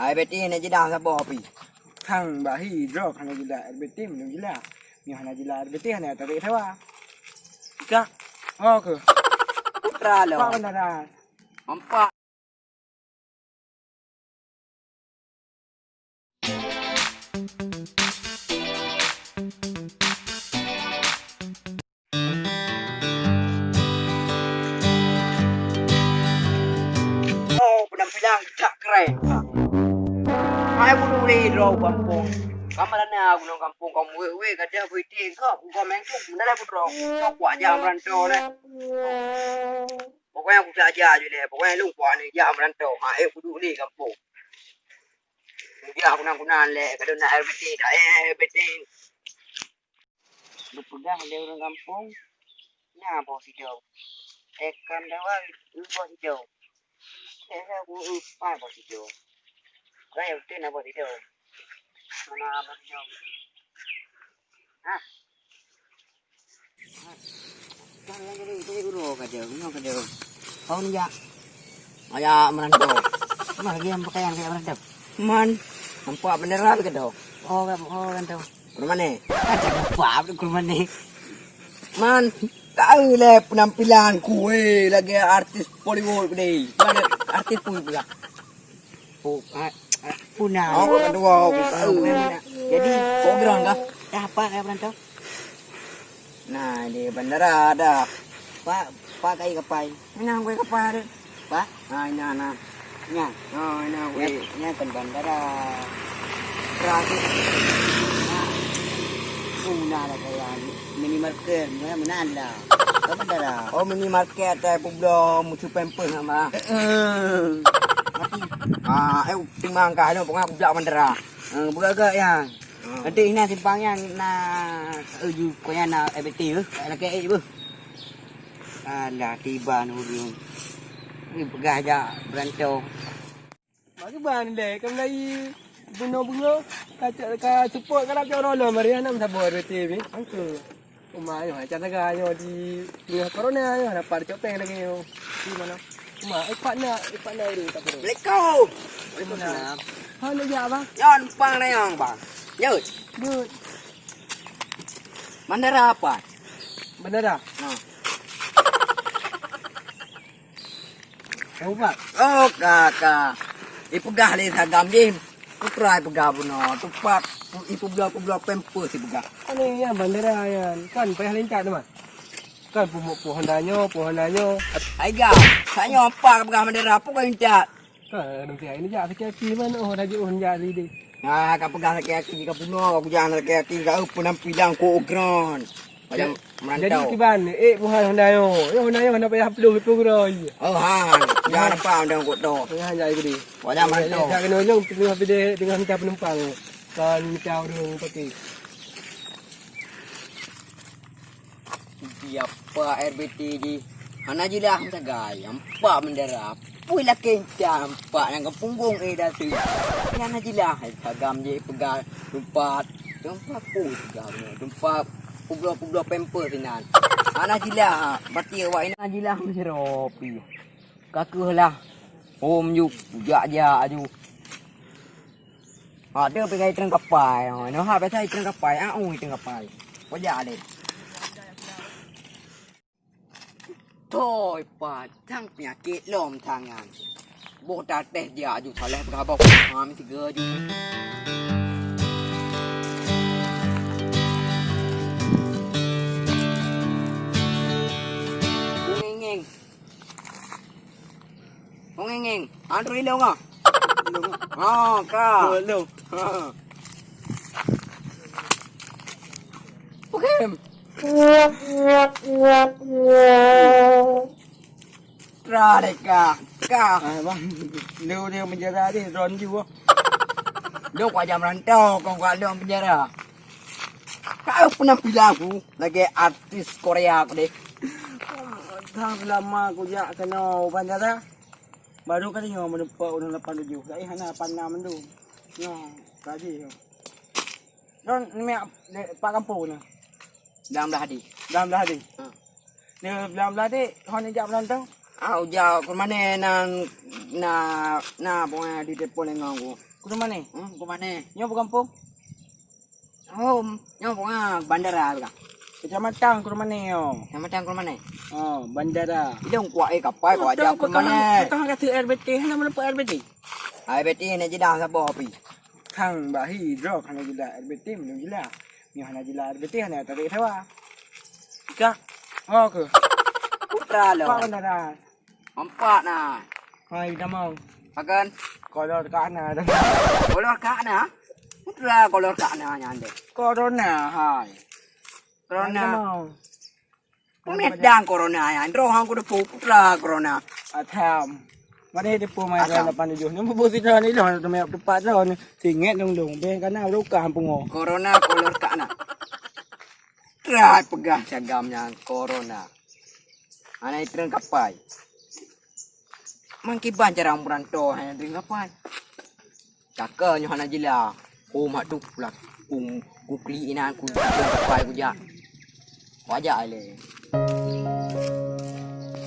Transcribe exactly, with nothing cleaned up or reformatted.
Ai beti hana jeulaih saboh pi. Sang bahi droe hana jeulaih, ai beti meunyoe jeulaih. Nyoe hana jeulaih, ai beti hana tabi sawa. Ka. Oh ke. Putra lo. Pak benaran. Empat. Oh, penampilan tak keren. Hai bulu ni droe kampung. Kamu mana guna kampung kamu wewe kada berhenti kau bukan main tu. Mana dah putra? Kau kuat aja merantau lah. Pokoknya aku tak aja je leh. Pokoknya lu kuat ni aja merantau. Ha, eh kudu ni kampung. Dia kunang-kunang leh. Kalau nak air beting, tak eh air beting. Geupeugah lé ureuëng gampông, "Na boh sidong." Tekan dawa, "Na boh sidong." Teuma geuupat boh sidong. Kaya beutôi na boh sidong. Mana boh sidong? Hah? Kan lagi ni, itu uroe ka jeuet, nyoe ka jeuet. Kau ni jak. Kayak merantau. Mah lagi yang pakaian kayak merantau. Man, nampak bendera ke tu? Oh, kan, oh, kan tu. Ke mana? Ada lupa ke mana? Man, tahu leh penampilan ku, eh, lagi artis Bollywood ni. Mana artis pun pula. Oh, ah, ah, puna. Oh, kedua, oh, oh, oh. Jadi, program kah? Dah apa kayak merantau? Nah, di bandara ada. Pak, Pak kai kapai. Mana gue kapai ada? Pak? Ah, ini anak. Nya. Oh, ini gue. Nya kan bandara. Terakhir. Puna ada kayak minimarket, mana, mana ada. Ke bandara. Oh, minimarket, eh, publo mucu pempes nama. Heeh. Mati. Ah, eh, timang kah, ada pengah budak bandara. Eh, budak gak ya. Nanti ina simpang nyan na uju koyan na E B T beuh, lakée ék beuh. Alah tiba nurung. Ni peugah jak beurantong. Bagi ban lé ka mulai bungo-bungo ka ka seupôt ka dap cok rolom mari aneuk saboh R B T bi. Angke. Uma nyoe, macam saga nyoe di tengah corona nyoe, dapat cok péng lagi nyoe. Di mana? Uma, eh, pat nak, eh, pat nak ureueng tak perlu. Assalamualaikum. Waalaikumsalam. Ha, nak jak, Bang? Ya, numpang nayang, Bang. Jeuet. Jeuet. Bandara apa? Bandara? Ha. Tahu, Pak? Oh, ka, ka. Ipeugah lé sagam jih. Putra ipeugah bunoe. Tupat ipubloe-publoe pampers ipeugah. Aneh ya bandara yan. Kan payah lincat tu mah. Kan pumuk pohon danyo, pohon danyo. Ai ga, sanyo apa peugah bandara apa kau lincat? Kan dong tiang ini jak sakit-sakit mano oh laju oh jak tadi. Nah, ka peugah sakit-sakit ka bunoe, aku jangan sakit-sakit ka penampilan kok gran. Macam merantau. Jadi kiban, eh, buhan Honda nyoe. Eh, Honda nyoe hana payah peuluh itu guroi. Oh, ha. Jangan nampak Honda kot tu. Tengah jai gede. Wajah merantau. Tak kena ujung, tengah pideh, tengah minta penumpang. Kan minta urung pakai. Siapa R B T ji? Hana jeulaih sagai. Nampak bendera. Pui lakée hitam, pak nyang ka punggong eh datu. Nyang na jilah, eh, sagam je peugah tumpat. Tumpat pui peugah nyoe, tumpat publoe-publoe pampers inan. Hana jilah, berarti awak inan jilah meusidroe pi. Ka keuh lah. Hom ju, jak-jak aju. Ha, tu peugah itreun kapai. Ha, nyoe ha biasa itreun kapai. Ah, oh, itreun kapai. Wajah deh. Toi, pacang penyakit lom tangan. Boh tatéh dia aju saleh peugah boh. Ha, meusigoe aju. Ngeng-ngeng. Ngeng-ngeng. Andrew ilong ah. Ilong ah. Ha, ka. Ilong. Ha. Oke. Tra deh ka. Ka. Ah, bang. Lu dia menjara deh, ron ju. Lu kau jam rantau, kau kat dalam penjara. Kau penampilan aku lagi artis Korea aku deh. Dah lama aku jak kena bandara. Baru kali nyoe menumpok ureueng lapan tujuh. Lain hana lapan enam tu. Nyoe, tadi nyoe. Don miak dek pak kampung na. Dalam dah di. Dalam dah di. Ha. Dia dalam dah di, hon jak penonton. Ah, uja, keurumanè nan na, na, pokoknya di telepon lé ngon ku. Keurumanè? Hmm, keurumanè. Nyoe bagampông? Oh, nyoe pokoknya bandara bukan? Kecamatan keurumanè nyoe. Kecamatan keurumanè? Oh, bandara. Ilong kuat eh kapai kau aja keurumanè. Kau kata air beutih, hana meuleumpah air beutih. Air beutih nak jedah saboh api. Kang bahi drop hana jedah air beutih, belum jedah. Nyoe hana jedah air beutih, hana tarik sawa. Ka. Oh ke? Putra lo. Pak bandara. Nampak na. Hai, dah mau. Pakan. Kolor ka na dah. Kolor ka na? Putra kolor ka na nyan deh. Corona, hai. Corona. Dah mau. Kami dang corona ya. Ndro hang ku depu putra corona. Atam. Mana depu mai Atam. Lapan tujuh. Ni bu sida ni dah tu mai tepat dah ni. Singet dong dong. Beh kana rukah pungo. Corona kolor ka na. Trai peugah cagam nyan corona. Hana itreun kapai. Mangkiban jarang beurantô hana itreun kapai. Caka nyoe hana jila. Ku mak tu pula ku, ku klik inan ku itreun kapai ku jak. Wajak ai lé.